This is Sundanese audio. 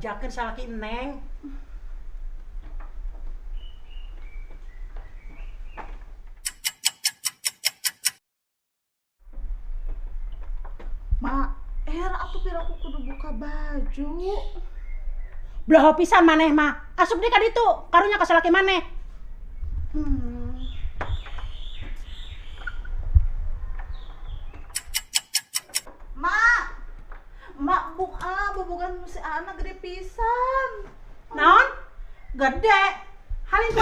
Bejakeun salaki Neng. Mak, era atuh piraku kudu buka baju. Belaho pisan maneh mah. Asup deui ka ditu, karunya ka salaki maneh. Mak, mak bung ah, bobogan si anak gede pisan. Naon? Gede. Halin